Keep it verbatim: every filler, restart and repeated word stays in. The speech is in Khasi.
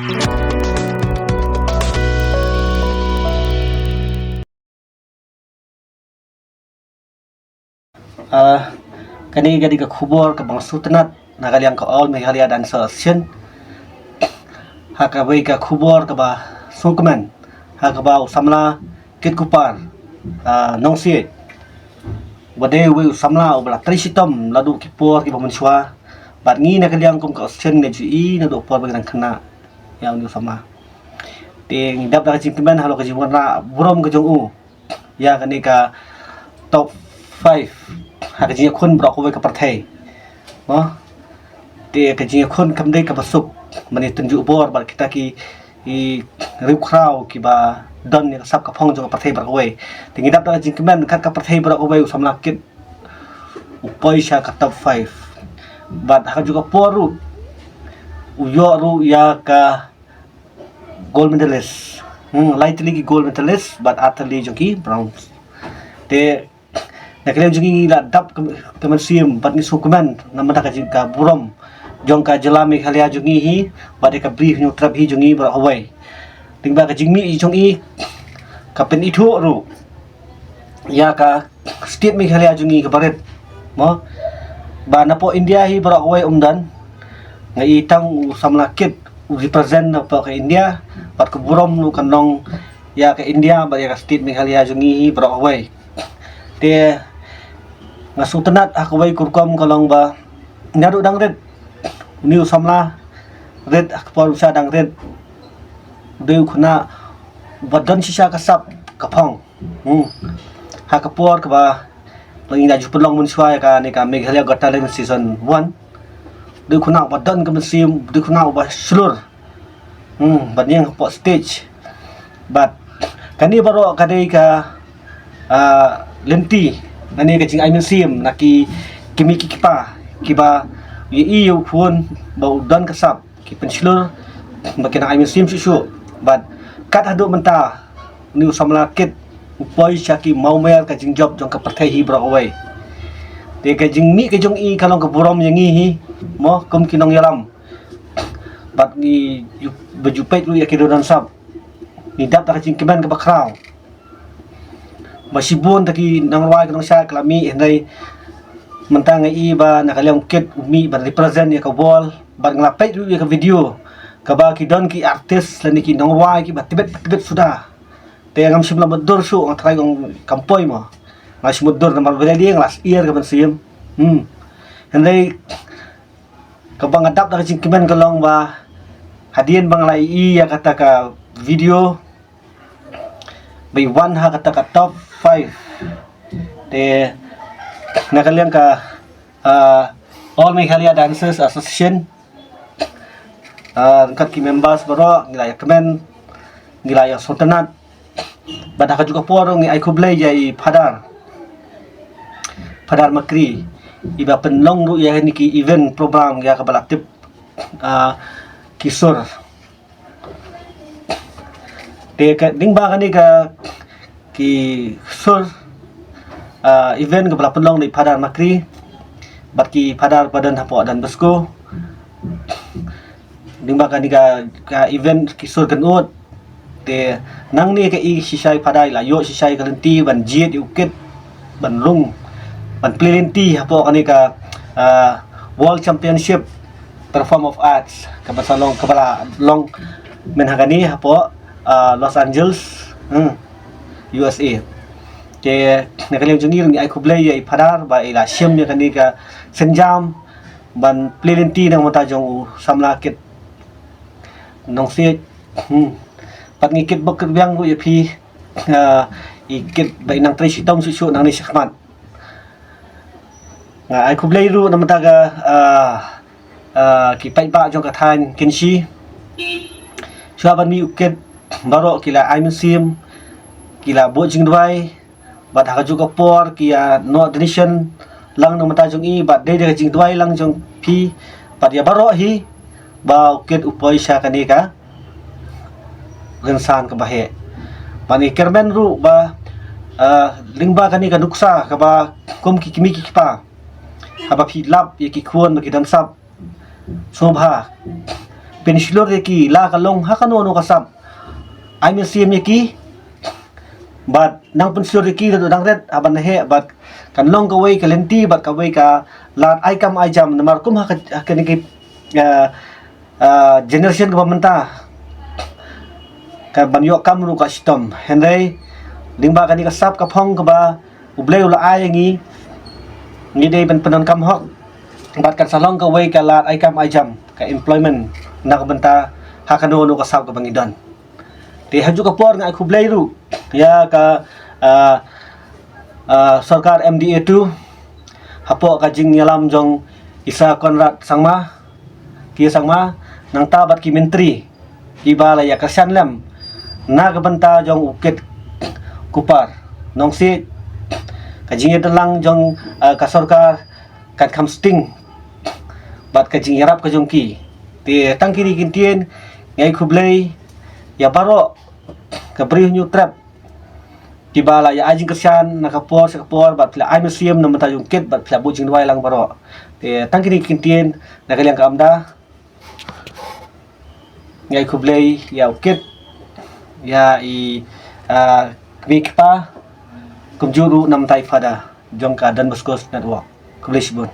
Ah, kane ka dei ka khubor kaba nga sngewtynnat na ka liang ka All Meghalaya Dancers Association. Ha kawei ka khubor kaba sngewkmen, ha kaba u samla Kitkupar, ah, Nongsiej, ba dei uwei u samla uba la trei shitom naduh ki por kiba mynshuwa. Bad ngi na ka liang kum ka association ngi ju i naduh por ba ngi dang khynnah ïa une u samla. Te ngi dap da ka jingkmen halor ka jingwanrah burom ka jong u ïa kane ka top five ha ka jingïakhun baroh kawei ka pyrthei. Mo? Te ka jingïakhun kam dei kaba suk ban ïatynjuh bor bad kita ki, ki riewkhraw kiba don ïa ka sap ka phong jong ka pyrthei baroh kawei. Te ngi dap da ka jingkmen kat ka pyrthei baroh kawei u samla Kit u poi sha ka top five. Bad ha kajuh ka por ruh u ïoh ruh ïa ka gold medalist. Hmm, lai tylli ki gold medalist bad ar tylli jong ki bronze. Te na ka liang jong ngi ngi la dap ka, ka mynsiem bad ngi sngewkmen namar ka jing ka burom jong ka jylla Meghalaya jong ngi hi bad ïa ka Bri Hynñiewtrep hi jong ngi baroh kawei. Lyngba ka jingmih jong i ka pynithuh ruh ïa ka state Meghalaya jong ngi kaba rit. Mo? Ba napoh India hi baroh kawei um don. Nga i tang u samla Kit u represent napoh ka India bad ka burom ruh kan long ïa ka India bad ïa ka state Meghalaya jong ngi hi baroh kawei. Te nga sngewtynnat ha kawei ka rukom ka long ba naduh dang rit une u samla rit ha ka por u sha dang rit u dei u khynnah ba don shisha ka sap ka phong. Hmm. Ha ka por kaba la ngi la ju pynlong mynshuwa ïa kane ka Meghalaya Got Talent season one. Dei u khynnah uba don ka mynsiem, dei u khynnah uba shlur. Hmm, bad ïeng hapoh stage. Bad kane baroh ka dei ka, ah, lynti, kane ka jingai mynsiem na ki kmie ki kpa kiba ïohi ïa u khun ba u don ka sap. Ki pynshlur ba ki nang ai mynsiem shuh shuh. Bad kat haduh mynta une u samla Kit u poi sha ki mawmer ka jingjop jong ka pyrthei hi baroh kawei. Te ka jingmih ka jong i ka long ka burom ïa ngi hi mo kum ki nongïalam. Bad ngi ju, ba ju peit ruh ïa ki riew don sap. Ngi dap da ka jingkmen kaba khraw. Ba shibun ta ki nongrwai ki nongshad ki la mih hynrei mynta nga i ba na ka liang u Kit u mih ban represent ïa ka world bad nga la peit ruh ïa ka video kaba ki don ki artist lane ki nongrwai kiba tbit tbit suda. Te ngam shym la mutdur shuh nga tharai ong kam poi mo. Nga shym mutdur namar ba dei nga la syier ka mynsiem. Hmm. Hynrei kaba nga dap da ka jingkmen ka long ba hadien ba nga la i ïa kata ka video ba i wan ha kata ka top five. Te na ka liang ka, ah, All Meghalaya Dancers Association, ah, ryngkat ki members baroh ngi la ïa kmen, ngi la ïa sngewtynnat. Bad ha kajuh ka por ngi ai khublei ïa i Phadar, Phadar Makri, iba pynlong ruh ïa kine ki event program ïa kaba la tip, ah, ki sur. Te ka ding ba kane ka ki sur, ah, event kaba la pynlong da i Phadar Makri bad ki Phadar ba don hapoh Don Bosco. Ding ba kane ka, ka event ki sur kynnoh. Te nangne ka i shisha i Phadar i la ïoh shisha i ka lynti ban jied ïa u Kit ban rung ban plie lynti hapoh kane ka, ah, World Championship Perform of Arts kaba sa long kaba la long mynha kane hapoh, ah, Los Angeles, hmm, U S A. Te na ka liang jong ngi ruh ngi ai khublei ïa i Phadar ba i la shim ïa kane ka sienjam ban plie lynti na ka bynta jong u samla Kit Nongsiej. Hmm. Pat ngi kit bok kit biang ruh ïa phi, ah, i Kit ba i nang trei shitom shuh shuh nangne shakhmat. Nga ai khublei ruh na ka bynta ka, ah, ah, ki paidbah jong ka thaiñ Kynshi. Shuwa ban mih u Kit baroh ki la ai mynsiem, ki la buh jingduwai, bad ha kajuh ka por ki ïa noh donation lang na ka bynta jong i, bad dei da ka jingduwai lang jong phi bad ïa baroh hi ba u Kit u poi sha kane ka rynsan kaba heh. Bad ngi kyrmen ruh ba, ah, lyngba kane ka nuksa kaba kum ki kmie ki kpa, haba phi lap ïa ki khun ba ki don sap, sngewbha pynshlur ïa ki la ka long ha kano kano ka sap. Ai mynsiem ïa ki bad nang pynshlur ïa ki da dang ret ha ban heh bad kan long kawei ka lynti bad kawei ka lad ai kam ai jam namar kum ha ka, ha kane ki, ah, ah, generation kaba mynta ka ban ïoh kam ruh ka shitom. Hynrei lyngba kane ka sap ka phong kaba U Blei u la ai ïa ngi, ngi dei ban pyndonkam hok bad kan sa long kawei ka lad ai kam ai jam, ka employment na ka bynta ha kano kano ka sap kaba ngi don. Te ha juh ka por nga ai khublei ruh ïa ka, ah, ah, sorkar M D A two hapoh ka jingïalam jong i Sir Conrad Sangma, K Sangma, nangta bad ki myntri kiba la ïa kyrshan lem na ka bynta jong u Kit Kupar. Nongsiej ka jingïadon lang jong, ah, ka sorkar kan kham sting bad ka jingïarap ka jong ki. Te tang kine ki ktien nga ai khublei ïa baroh ka Bri Hynñiewtrep kiba la ïa ai jingkyrshan na ka por sha ka por bad phi la ai mynsiem na ka bynta jong u Kit bad phi la buh jingduwai lang baroh. Te tang kine ki ktien na ka liang ka AMDA. Nga ai khublei ïa u Kit, ïa i, ah, kmie kpa, kumjuh ruh na ka bynta i Father jong ka Don Bosco Network. Khublei shibun.